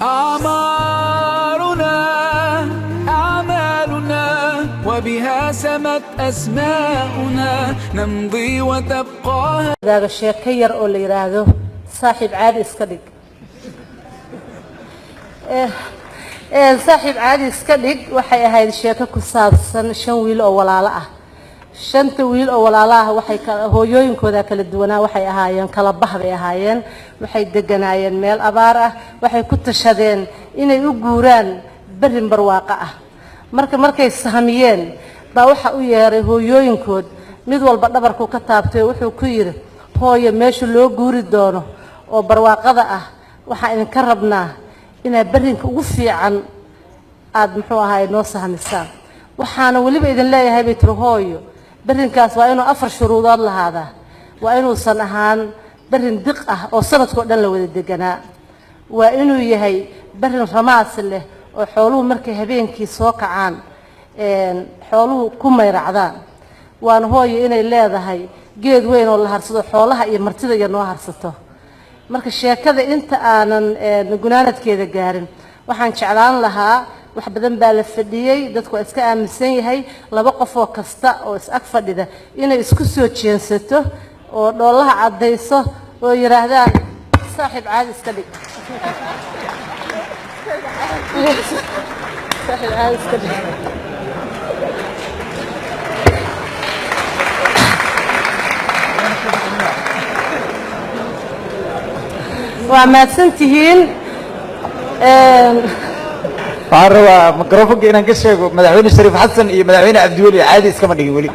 أعمارنا أعمالنا وبها سمت أسماؤنا نمضي وتبقى Wadaaga sheeko yar oo la yidhaahdo "Saaxiib caadi iska dhig". "Saaxiib caadi iska dhig" waxay ahayd sheeko ku saabsan shan wiil oo walaalo ah. Shanta wiil oo walaalo ah waxay hooyooyinkooda kala duwanaa, waxay ahaayeen kala bah bay ahaayeen. Waxay deganaayeen meel abaar ah. Waxay ku tashadeen inay u guuraan berrin barwaaqo ah. Marka markay sahmiyeen baa waxa u yeeray hooyooyinkood. Mid walba dhabarku ka taabtay oo wuxuu ku yidhi, "Hooyo, meesha loo guuri doono oo barwaaqada ah waxaan idinka rabnaa inaad berrinka ugu fiican aada, muxuu ahaay, noo sahmisaan. Waxaana weliba idin leeyahay," bay tiri hooyo, "berrinkaas waa inuu afar shuruudood lahaadaa. Waa inuusan ahaan berrin diq ah oo sanadkao dhan la wada deganaa. Waa inuu yahay berrin ramaas leh oo xooluhu markay habeenkii soo kacaan xooluhu ku mayracdaan. Waana, hooyo, inay leedahay geed weyn oo la harsado, xoolaha iyo martida iyo noo harsato." Marka sheekada inta aanan gunaanadkeeda gaarin, waxaan jeclaan lahaa, wax badan baa la fadhiyey, dadku waa iska aaminsan yahay, laba qof oo kasta oo is ag fadhida inay isku soo jeensato oo dhoolaha caddayso oo yidhaahdaan, "Saaxiib caadi iska dhig, saaxiib caadi iska dhig." Waa mahadsantihiin. Waxaan rabaa microfonka inaan ka sheego, Madaxweyne Shariif Xasan iyo Madaxweyne Cabdiweli caadi iskama dhigin weli.